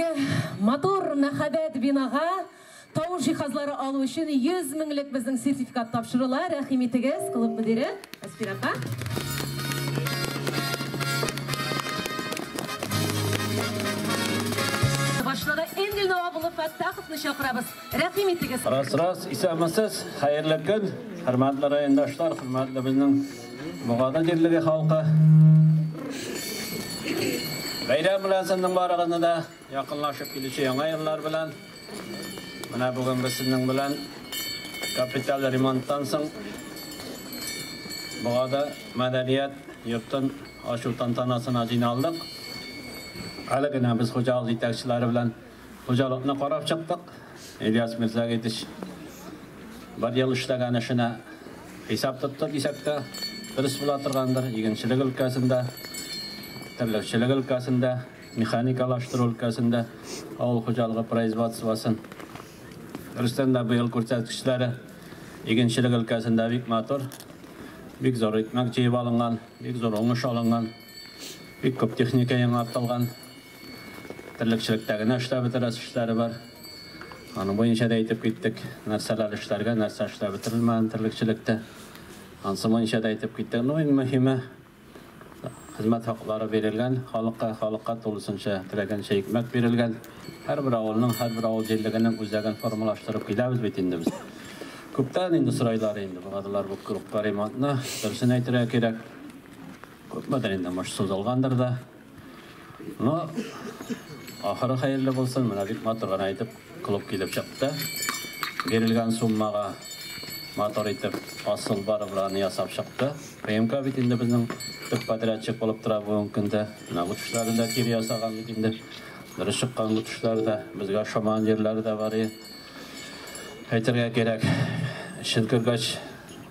Әлеге матур мәһабәт бинага тавыш җиһазлары алу өчен 100 меңлек безнең сертификат тапшырыла. Рәхим итегез, клуб мөдире Әсфир апа. Башлыгы Энгель Наваб улы Фәттаховны чакырабыз. Рәхим итегез. Рас, рас, исәнмесез, хәерле көн, хөрмәтле райондашлар, хөрмәтле безнең Богады җирлеге халкы. Бәйрәм белән сезнең барыгызны да, якынлашып килүче яңа еллар белән. Менә бүген без сезнең белән капиталь ремонттан соң Богады мәдәният йортын ачу тантанасына җыйналдык. Әле генә без хуҗалык җитәкчеләре белән хуҗалыкны карап чыктык. Ильяс Мирзагитович бер ел эшләгән эшенә хисап тотты дисәк тә, дөрес була торгандыр. Игенчелек өлкәсендә, терлекчелек өлкәсендә, механикалаштыру өлкәсендә, авыл хуҗалыгы производствосын. Дөрестән дә быел күрсәткечләре игенчелек өлкәсендә бик матур, бик зур икмәк җыеп алынган, бик зур уңыш алынган, бик күп техника яңартылган. Терлекчелектә генә эшләп бетерәсе эшләре бар. Аның буенча да әйтеп киттек, нәрсәләр эшләргә, нәрсә эшләп бетерелмәгән терлекчелектә. Ансы буенча да әйтеп киттек. Ну, иң мөһиме, хезмәт хаклары бирелгән халыкка, халыкка тулысынча теләгәнчә икмәк бирелгән. Һәрбер авылның, һәрбер авыл җирлегенең үзәген формалаштырып киләбез бит инде без. Күптән инде сорайлар инде, бугадылар бу клубка ремонтны. Дөресен әйтергә кирәк, күпмедер инде мыш сузылгандыр да. Ну, ахыры хәерле булсын. Менә бик матур гына итеп клуб килеп чыкты. Бирелгән суммага матур итеп асыл барыбер аны ясап чыкты. ПМК бит инде безнең төп подрядчик булып тора бүгенге көндә. Менә бу төшләрне дә кире ясаган бит инде. Дөрес чыккан бу төшләр дә, безгә ошамаган җирләре дә бар. Әйтергә кирәк, эчен күргәч,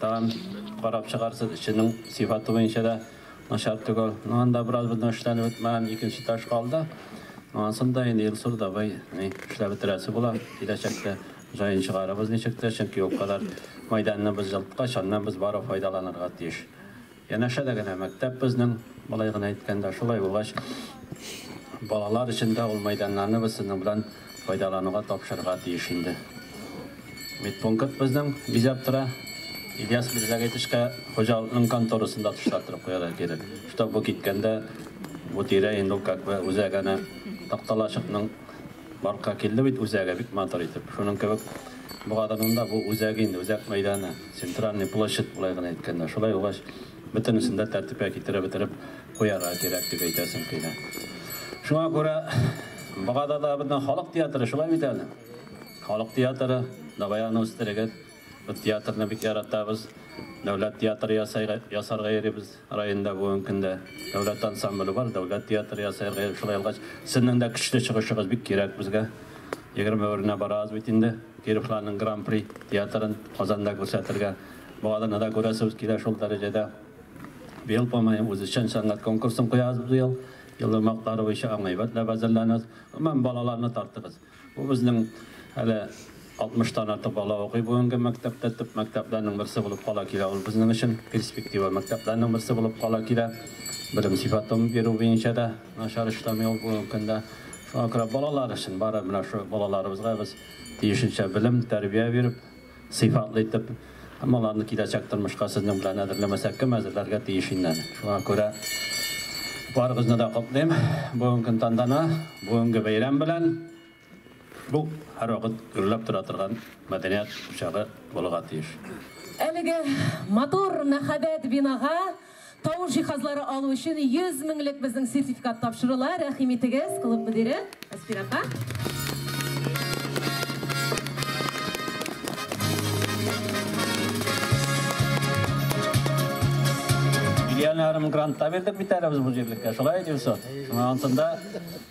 тагын карап чыгарсыз, эченең сыйфаты буенча да начар түгел. Ну, анда бераз безнең эшләнеп бетмәгән икенче этаж калды. Анысын да инде Илсур давай эшләп бетерәсе була. Киләчәктә җаен чыгарабыз ничек тә, чөнки ул кадәр мәйданны без җылыткач, аннан без бары файдаланырга тиеш. Янәшәдә генә мәктәп безнең, болай гына әйткәндә, шулай булгач, балалар өчен дә ул мәйданнарны без сезнең белән файдалануга тапшырырга тиеш инде. Медпункт безнең бизәп тора. Ильяс Мирзагитовичка хуҗалыкның конторасын да тышлаттырып куярга кирәк. Чтоб бу киткәндә бу тирә инде ул как бы үзәк әнә Такталачыкның барлыкка килде бит үзәге бик матур итеп. Шуның кебек Богаданың да бу үзәге инде, үзәк мәйданы, центральный площадь болай гына әйткәндә. Шулай булгач, бөтенесен дә тәртипкә китереп бетереп куярга кирәк дип әйтәсем килә. Шуңа күрә Богадада безнең халык театры шулай бит әле. Халык театры, давай аны үстерегез. Без театрны бик яратабыз. Дәүләт театры ясарга йөрибез районда бүгенге көндә. Дәүләт ансамбле бар, дәүләт театры ясарга йөрибез. Шулай булгач, сезнең дә көчле чыгышыгыз бик кирәк безгә. 21-нә барабыз бит инде. Кировларның Гран-при театрын Казанда күрсәтергә. Богаданы да күрәсебез килә шул дәрәҗәдә. Быел, по-моему, үзешчән сәнгать конкурсын куябыз быел. Ел йомгаклары буенча аңа әйбәтләп әзерләнәбез. Гомумән, балаларны тартыгыз. Бу безнең әле 60 тан артык бала укый бүгенге мәктәптә, төп мәктәпләрнең берсе булып кала килә ул безнең өчен, перспектива мәктәпләрнең берсе булып кала килә. Белем сыйфатын бирү буенча да начар эшләми ул бүгенге көндә. Шуңа күрә балалар өчен бары менә шу балаларыбызга без тиешенчә белем, тәрбия биреп, сыйфатлы итеп һәм аларны киләчәк тормышка сезнең белән әзерләмәсәк, кем әзерләргә тиеш инде әле. Шуңа күрә барыгызны да котлыйм. Бүгенге көн тантана, бүгенге бәйрәм белән. Бу һәрвакыт гөрләп тора торган мәдәният учагы булырга тиеш. Әлеге матур мәһабәт бинага тавыш җиһазлары алу өчен 100 меңлек безнең сертификат тапшырыла. Рәхим итегез, клуб мөдире Әсфир апа. Миллион ярым грант та бирдек бит әле без бу җирлеккә. Шулай Илсур. Шуңа ансында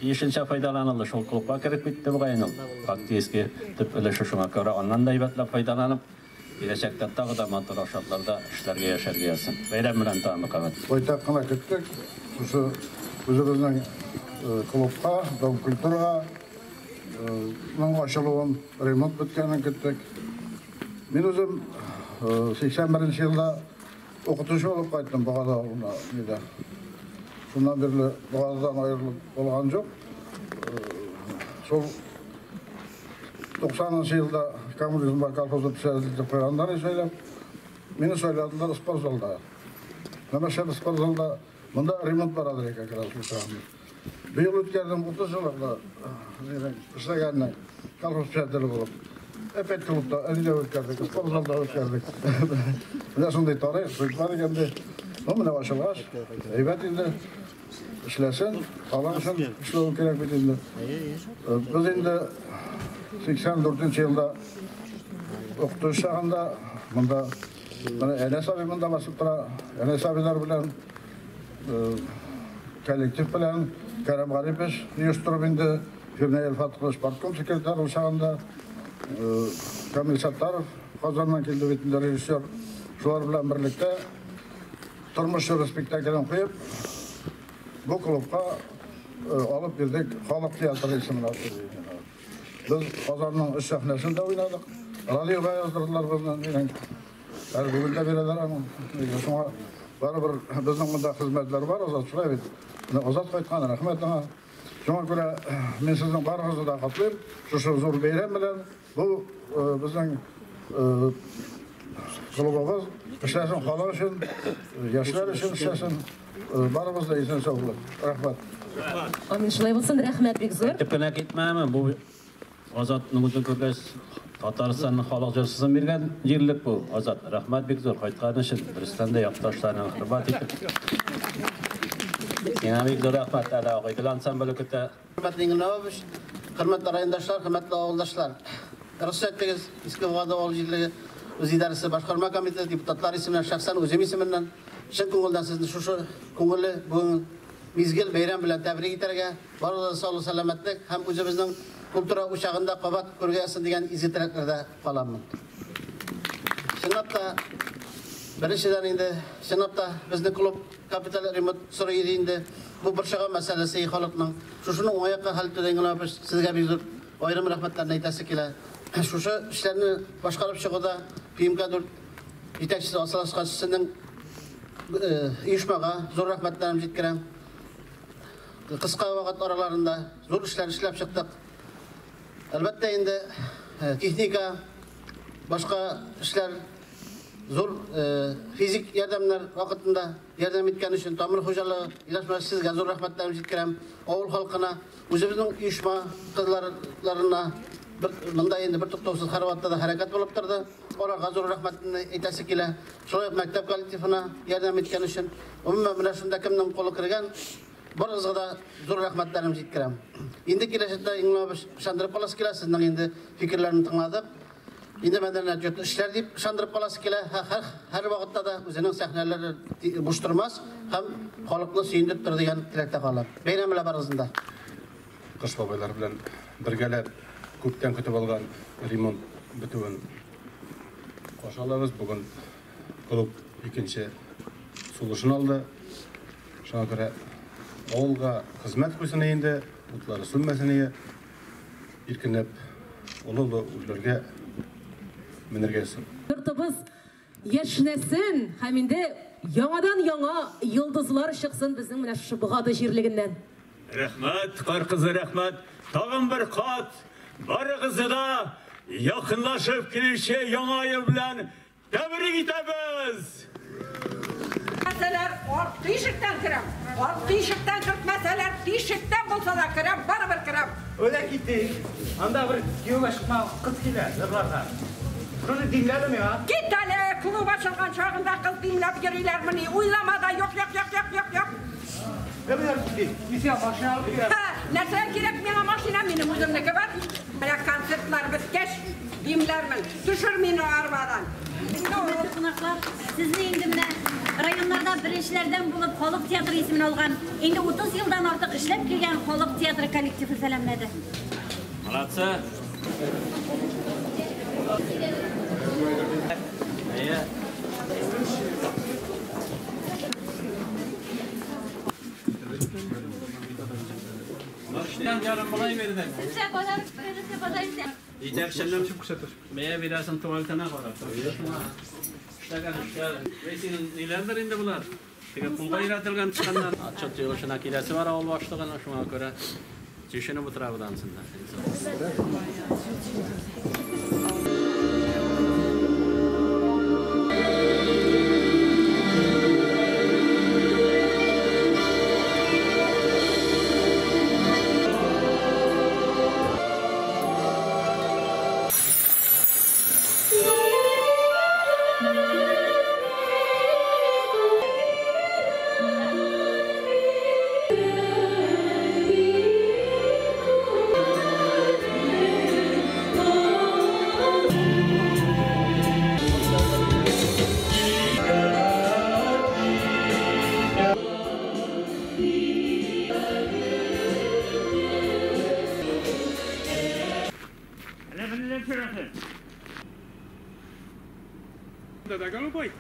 тиешенчә файдаланылды. Шул клубка кереп китте бугай ул. Фактически төп өлеше шуңа күрә аннан да әйбәтләп файдаланып, киләчәктә тагы да матур шартларда эшләргә, яшәргә язсын. Бәйрәм белән тагын бер кабат. Байтак кына көттек. Шушы үзебезнең клубка, Дом культурага ның ачылуын, ремонт беткәнен көттек. Мин үзем 81 елда укытучы булып кайттым Богада авылына, нидә. Шуннан бирле Богададан аерылып булган юк. Шул 90 елда коммунизм бар колхозы председателе итеп куйганнар сайлап. Мине сайладылар спортзалда. Нәмәшә спортзалда монда ремонт барадыр как раз ушагында. Быел үткәрдем 30 еллыкта эшләгәнне колхоз председателе булып. Опять клубта әлдә үткәрдек, спортзалда үткәрдек. Менә шундый тарих, бар икән дә. Ну, менә ачылгач, әйбәт инде. Эшләсен, халык өчен эшләү кирәк бит инде. Без инде 84 елда укытучы чагында монда менә Әнәс абый монда басып тора. Әнәс абыйлар белән коллектив белән Кәрәм Гарипович оештырып инде Фирнәй Әлфатович партком секретары чагында Камил Саттаров Казаннан килде бит инде режиссер. Шулар белән берлектә тормыш җыры спектаклен куеп бу клубка алып килдек, халык театры исемен алып. Без Казанның өч сәхнәсендә уйнадык. Радиога яздырдылар безне. Әле бүген дә бирәләр аны. Шуңа барыбер безнең монда хезмәтләр бар, Азат шулай бит. Менә Азат кайткан, рәхмәт аңа. Шуңа күрә мин сезнең барыгызны да котлыйм. Шушы зур бәйрәм белән бу безнең клубыбыз эшләсен халык өчен, яшьләр өчен эшләсен. Барыбыз да исән сау булып. Рәхмәт. Амин, шулай булсын, рәхмәт бик зур. Әйтеп кенә китмәме, бу Азатның үзен күргәч, Татарстанның халык җырчысын биргән җирлек бу. Азат, рәхмәт бик зур кайткан өчен, дөрестән дә якташларны хөрмәт итеп. Сиңа бик зур рәхмәт, әле Агыйдел ансамбле көтә. Хөрмәтле Иңгелнович, хөрмәтле райондашлар, хөрмәтле авылдашлар. Рөхсәт итегез, Иске Богады авыл җирлеге үз идарәсе башкарма комитеты депутатлар исеменнән, шәхсән үзем исеменнән чын күңелдән сезне шушы күңелле бүген мизгел бәйрәм белән тәбрик итәргә, барыгызга саулык, сәламәтлек һәм үзебезнең культура учагында кабат күргә язсын дигән изге теләкләрдә каламын. Чынлап та, беренчедән инде, чынлап та безнең клуб капиталь ремонт сорый иде инде. Бу борчыган мәсьәләсе халыкның. Шушының уңай якка хәл итүдә генә без сезгә бик зур аерым рәхмәтләрне әйтәсе килә. Шушы эшләрне башкарып чыгуда ПМК 4 җитәкчесе Асыл Асқаршының оешмага зур рәхмәтләремне җиткерәм. Кыска вакыт араларында зур эшләр эшләп чыктык. Әлбәттә инде техника, башка эшләр, зур физик ярдәмнәр вакытында ярдәм иткән өчен Тамыр хуҗалыгы иләшмә сезгә зур рәхмәтләремне җиткерәм. Авыл халкына, үзебезнең оешма кызларына монда инде бер туктаусыз һәр вакытта да хәрәкәт булып торды. Аларга зур рәхмәтемне әйтәсе килә. Шулай ук мәктәп коллективына ярдәм иткән өчен, гомумән менә шунда кемнең кулы кергән, барыгызга да зур рәхмәтләремне җиткерәм. Инде киләчәктә иң ышандырып каласы килә, сезнең инде фикерләрне тыңладык. Инде мәдәният йорты эшләр дип ышандырып каласы килә. Һәр вакытта да үзенең сәхнәләре буш тормас һәм халыкны сөендереп тор дигән теләктә калам. Бәйрәм белән барыгызны да. Кыш бабайлар белән бергәләп күптән көтеп алган ремонт бетүен каршы алабыз. Бүген клуб икенче сулышын алды. Шуңа күрә авылга хезмәт куйсын инде, утлары сүнмәсен ие, иркенләп олы-олы үрләргә менергә язсын. Йортыбыз яшьнәсен һәм инде яңадан яңа йолдызлар чыксын безнең менә шушы Богады җирлегеннән. Рәхмәт, кар кызы, рәхмәт. Тагын бер кат барыгызны да якынлашып килүче яңа ел белән тәбрик итәбез. Мәсәләр, арткы ишектән керәм. Арткы ишектән кертмәсәләр, тишектән булса да керәм, барыбер керәм. Öyle gitti. Анда бер кияүгә чыкмаган кыз килә, җырларга. Шуны димләдеме я? Кит әле, клуб ачылган чагында кыз димләп йөриләрмени? Уйлама да, юк, юк, юк, юк, юк, юк. Мин сиңа машина алып бирәм. Нәрсә кирәк миңа машина, минем үземнеке бар. Менә концертлар беткәч, димләрмен. Төшер мине арбадан. Хөрмәтле кунаклар, сезне инде менә районнарда беренчеләрдән булып халык театры исемен алган, инде 30 елдан артык эшләп килгән халык театры коллективы сәламләде. Молодцы. Әйе. Җитәкчелем бәя бирәсең туалетына карап. Эшләгән эшләр. Синең ниләрдер инде болар? Теге кулга өйрәтелгән тычканнар. Отчет җыелышына киләсе бар авыл башлыгына, шуңа күрә Төшенеп утырабыз анысын да. Да, голубой.